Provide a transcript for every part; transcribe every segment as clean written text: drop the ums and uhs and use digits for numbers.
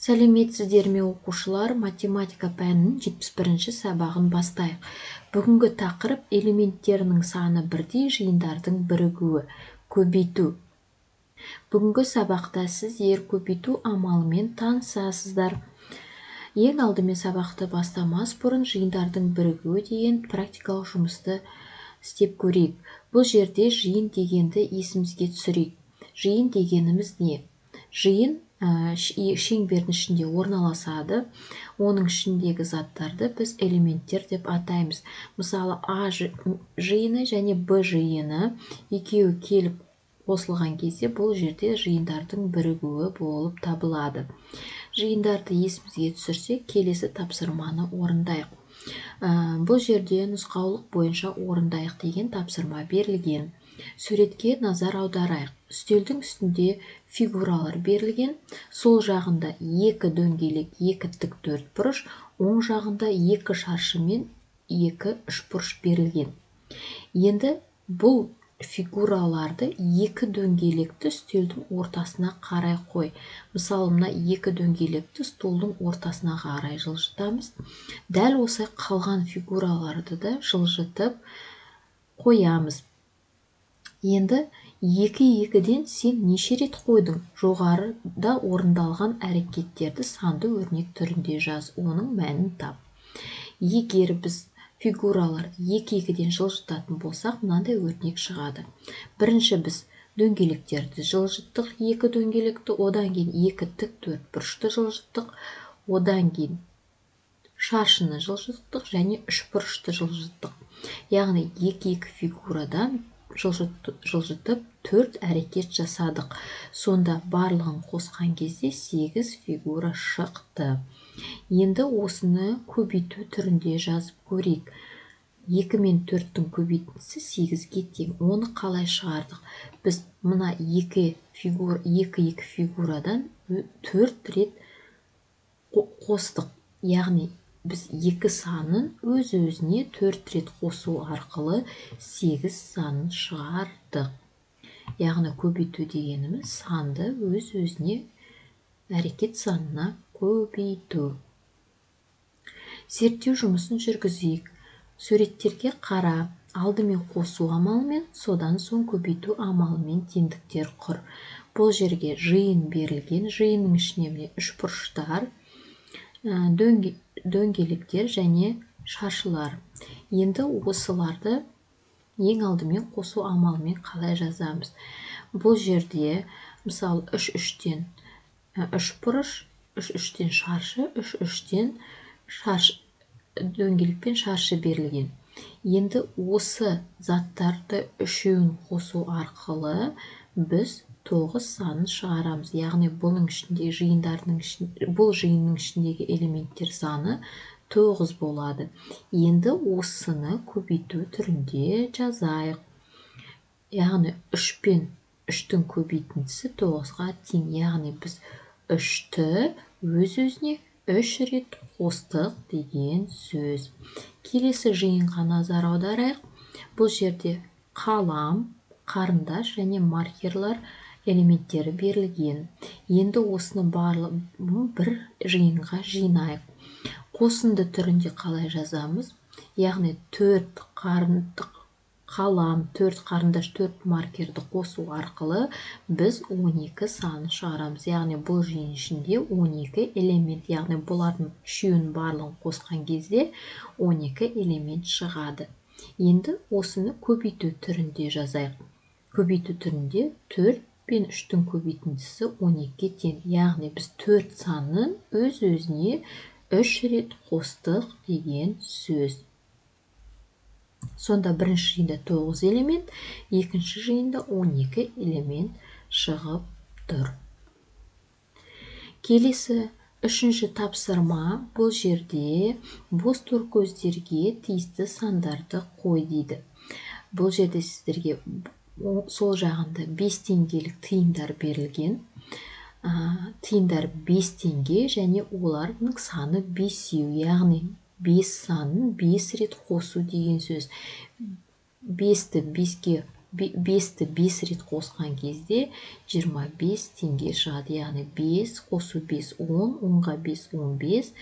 Сәлеметсіздер ме, оқушылар! Математика пәнінің 71-ші сабағын бастайық. Бүгінгі тақырып: элементтерінің саны бірдей жиындардың бірігуі, көбейту. Бүгінгі сабақта сіздер көбейту амалымен танысасыздар. Ең алдымен, сабақты бастамас бұрын, жиындардың бірігуі деген практикалық жұмысты істеп көрейік. Бұл жерде жиын дегенді есімізге түсірейік. Жиын дегеніміз не? Жиын шеңбердің ішінде орналасады. Оның ішіндегі заттарды біз элементтер деп атаймыз. Мысалы, А жиыны және Б жиыны екеуі келіп қосылған кезде, бұл жерде жиындардың бірігуі болып табылады. Жиындарды есімізге түсірсек, келесі тапсырманы орындайық. Бұл жерде нұсқаулық бойынша орындайық деген тапсырма берілген. Суретке назар аударайық. Үстелдің үстінде фигуралар берілген. Сол жағында екі дөңгелек, екі тік төрт бұрыш, оң жағында екі шаршы мен екі үшбұрыш берілген. Енді бұл фигураларды, екі дөңгелекті үстелдің ортасына қарай қой. Мысалы, мына екі дөңгелекті столдың ортасына қарай жылжытамыз. Дәл осы қалған фигураларды да жылжытып қоямыз. Енді екі екіден сен неше рет қойдың? Жоғарыда орындалған әрекеттерді санды өрнек түрінде жаз, оның мәнін тап. Егер біз фигураларды екі екіден жылжытатын болсақ, мынандай өрнек шығады. Бірінші біз дөңгелектерді жылжыттық, екі дөңгелекті, одан кейін екі тік төрт бұрышты жылжыттық, одан кейін шаршыны жылжыттық және үшбұрышты жылжыттық. Яғни екі екі фигурадан жылжытып, төрт әрекет жасадық. Сонда барлығын қосқан кезде сегіз фигура шықты. Енді осыны көбейту түрінде жазып көрейік. Екі мен төрттің көбейтіндісі сегізге тең. Оны қалай шығардық? Біз мына екі фигура, екі екі фигурадан төрт рет қостық. Яғни біз екі санын өз өзіне төрт рет қосу арқылы сегіз санын шығардық. Яғни көбейту дегеніміз – санды өз өзіне әрекет санына көбейту. Зерттеу жұмысын жүргізейік. Суреттерге қара. Алдымен қосу амалымен, содан соң көбейту амалымен теңдіктер құр. Бұл жерге жиын берілген. Жиынның ішіне, міне, үшбұрыштар, дөңгелектер және шаршылар. Енді осыларды ең алдымен қосу амалымен қалай жазамыз? Бұл жерде, мысалы, үш үштен үш бұрыш, үш үштен шаршы, үш үштен шаршы, дөңгелек пен шаршы берілген. Енді осы заттарды үшеуін қосу арқылы біз тоғыз санын шығарамыз. Яғни бұның ішінде жиындардың, бұл жиынның ішіндегі элементтер саны тоғыз болады. Енді осыны көбейту түрінде жазайық. Яғни үш пен үштің көбейтіндісі тоғызға тең. Яғни біз үшті өз өзіне үш рет қостық деген сөз. Келесі жиынға назар аударайық. Бұл жерде қалам, қарындаш және маркерлар элементтері берілген. Енді осыны барлығын бір жиынға жинайық. Қосынды түрінде қалай жазамыз? Яғни төрт қалам, төрт қарындаш, төрт маркерді қосу арқылы біз 12 санын шығарамыз. Яғни бұл жиын ішінде 12 элемент, яғни бұлардың үшеуінің барлығын қосқан кезде 12 элемент шығады. Енді осыны көбейту түрінде жазайық. Көбейту түрінде 4 пен 3-тің көбейтіндісі 12-ге тең. Яғни біз 4 санын өз өзіне үш рет қостық деген сөз. Сонда бірінші жиында 9 элемент, екінші жиында 12 элемент шығып тұр. Келесі, үшінші тапсырма. Бұл жерде бос торкөздерге тиісті сандарды қой дейді. Бұл жерде сіздерге сол жағында 5 теңгелік тиындар берілген. Тиындар 5 теңге және олардың саны бесеу. Яғни 5 санын 5 рет қосу деген сөз. Бесті беске 5-ті 5 рет қосқан кезде 25 теңге шығады. Яғни 5 қосу 5 10, 10-ға 5 15,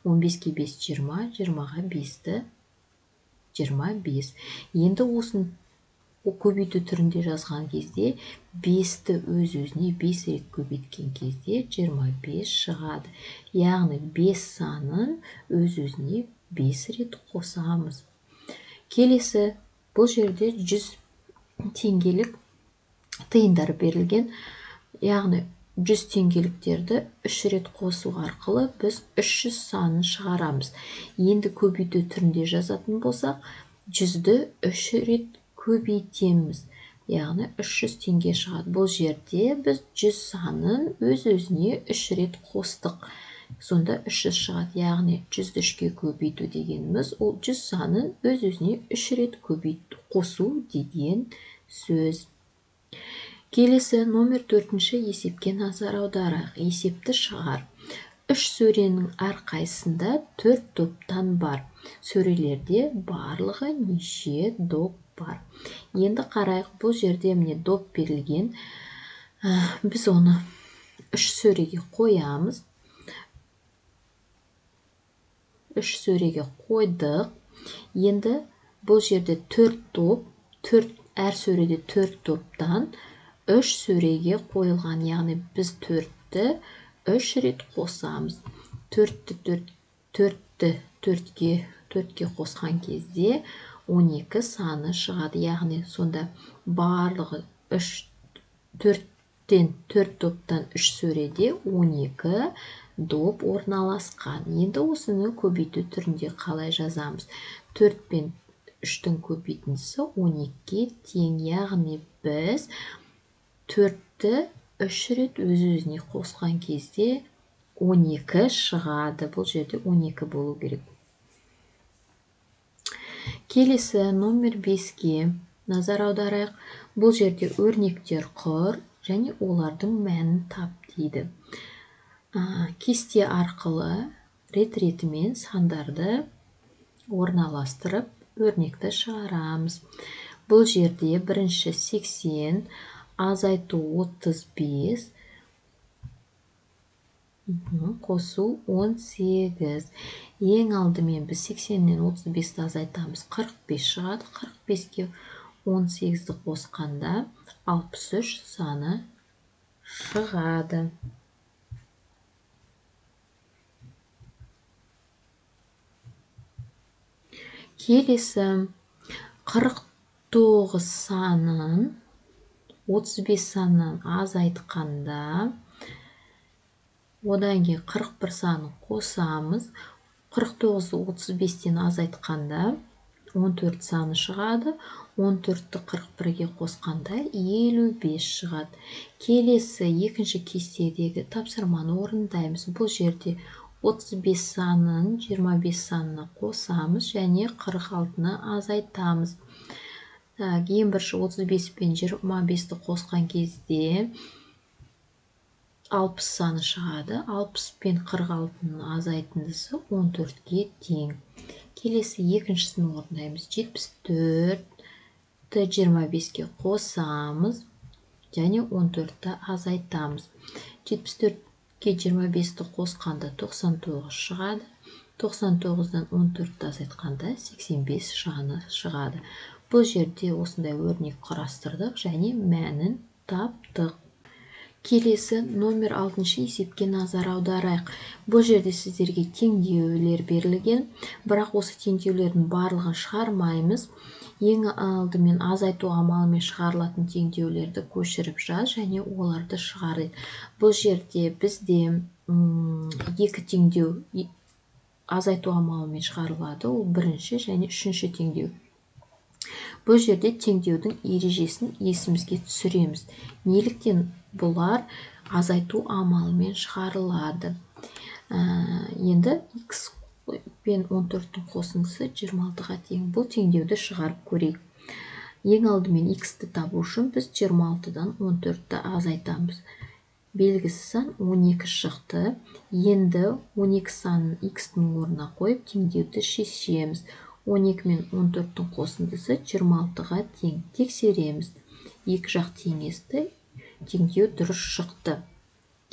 15-ке 5 20, 20-ға 5-ті 25. Енді осыны көбейту түрінде жазған кезде 5-ті өз-өзіне 5 рет көбейткен кезде 25 шығады. Яғни 5 санын өз-өзіне 5 рет қосамыз. Келесі бұл жерде 100 теңгелік тиындар берілген. Яғни 100 теңгеліктерді 3 рет қосу арқылы біз 300 санын шығарамыз. Енді көбейту түрінде жазатын болсақ, 100-ді 3 рет көбейтеміз. Яғни 300 теңге шығады. Бұл жерде біз 100 санын өз-өзіне 3 рет қостық. Сонда 300 шығады. Яғни 100-ді 3-ке көбейту дегеніміз ол 100 санын өз-өзіне 3 рет қосу деген сөз. Келесі номер 4-ші есепке назар аударайық. Есепті шығар. 3 сөренің әрқайсысында 4 доптан бар. Сөрелерде барлығы неше доп бар? Енді қарайық, бұл жерде міне доп берілген. Біз оны 3 сөреге қоямыз. 3 сөреге қойдық. Енді бұл жерде 4 доп, 4, әр сөреде 4 доптан 3 сөреге қойылған. Яғни біз 4-ті 3 рет қосамыз. 4-ті 4-ке қосқан кезде 12 саны шығады. Яғни сонда барлығы 4 доптан 3 сөреде 12 доп орналасқан. Енді осыны көбейту түрінде қалай жазамыз? 4 пен 3-тің көбейтіндісі 12-ге тең. Яғни біз 4-ті 3 рет өз-өзіне қосқан кезде 12 шығады. Бұл жерде 12 болу керек. Келесі номер 5-ке назар аударайық. Бұл жерде өрнектер құр және олардың мәнін тап дейді. Кесте арқылы рет-ретімен сандарды орналастырып өрнекті шығарамыз. Бұл жерде бірінші 80 азайту 35 қосу 18. Ең алдымен біз 80-нен 35-ті азайтамыз, 45 шығады. 45-ке 18-ді қосқанда 63 саны шығады. Келесі 49 санын 35 санынан азайтқанда, одан кейін 41 санын қосамыз. 49-ды 35-тен азайтқанда 14 саны шығады. 14-ті 41-ге қосқанда 55 шығады. Келесі екінші кестедегі тапсырманы орындаймыз. Бұл жерде 35 санын 25 санына қосамыз және 46-ны азайтамыз. Так, ең бірінші 35 пен 25-ті қосқан кезде 60 саны шығады. 60 пен 46-ның азайтындысы 14-ге тең. Келесі екіншісін орындаймыз. 74-ті 25-ке қосамыз және 14-ті азайтамыз. 74-ке 25-ті қосқанда 99 шығады. 99-дан 14-ті азайтқанда 85 шығады. Бұл жерде осындай өрнек құрастырдық және мәнін таптық. Келесі номер 6-шы есепке назар аударайық. Бұл жерде сіздерге теңдеулер берілген, бірақ осы теңдеулердің барлығын шығармаймыз. Ең алдымен азайту амалымен шығарылатын теңдеулерді көшіріп жаз және оларды шығар. Бұл жерде бізде екі теңдеу азайту амалымен шығарылады. Ол бірінші және үшінші теңдеу. Бұл жерде теңдеудің ережесін есімізге түсіреміз. Неліктен бұлар азайту амалымен шығарылады? Енді x пен 14-тің қосындысы 26-ға тең. Бұл теңдеуді шығарып көрейік. Ең алдымен x-ті табу үшін біз 26-дан 14-ті азайтамыз. Белгісіз сан 12 шықты. Енді 12 санын x-тің орнына қойып теңдеуді шешеміз. 12 мен 14-тің қосындысы 26-ға тең. Тексереміз. Екі жақ теңесті, теңдеу дұрыс шықты.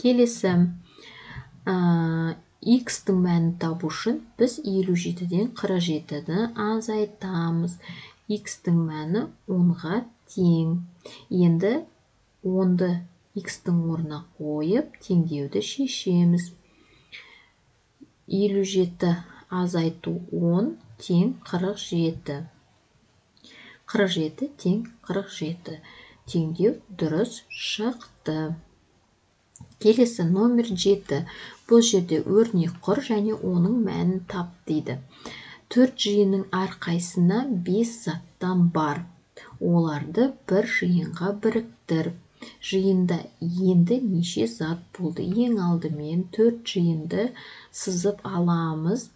Келесі, x-тің мәнін табу үшін біз 57-ден 47-ні азайтамыз. X-тің мәні 10-ға тең. Енді 10-ды x-тің орнына қойып, теңдеуді шешеміз. 57 азайту 10 тең 47. 47 тең 47. Теңдеу дұрыс шықты. Келесі номер 7. Бұл жерде өрнек құр және оның мәнін тап дейді. 4 жиынның әрқайсысына 5 заттан бар. Оларды бір жиынға біріктір. Жиында енді неше зат болды? Ең алдымен 4 жиынды сызып аламыз.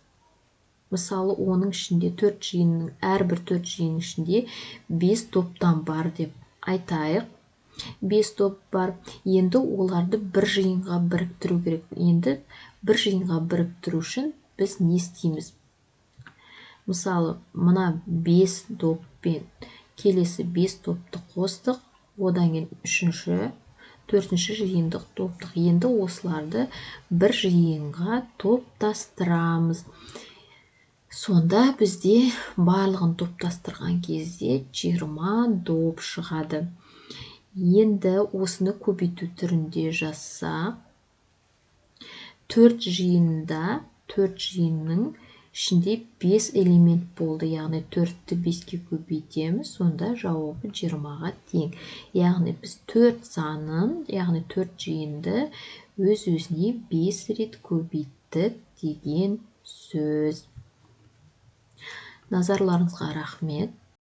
Мысалы, оның ішінде 4 жиынның, әрбір 4 жиынның ішінде 5 топтан бар деп айтайық. 5 топ бар. Енді оларды бір жиынға біріктіру керек. Енді бір жиынға біріктіру үшін біз не істейміз? Мысалы, мына 5 топпен келесі 5 топты қостық, одан кейін үшінші, төртінші жиындық топтық. Енді осыларды бір жиынға топтастырамыз. Сонда бізде барлығын топтастырған кезде 20 доп шығады. Енді осыны көбейту түрінде жазсақ, 4 жиында, 4 жиынның ішінде 5 элемент болды, яғни 4-ті 5-ке көбейтеміз, сонда жауабы 20-ға тең. Яғни біз 4 санын, яғни 4 жиынды өз-өзіне 5 рет көбейттік деген сөз. Назарларыңызға рахмет.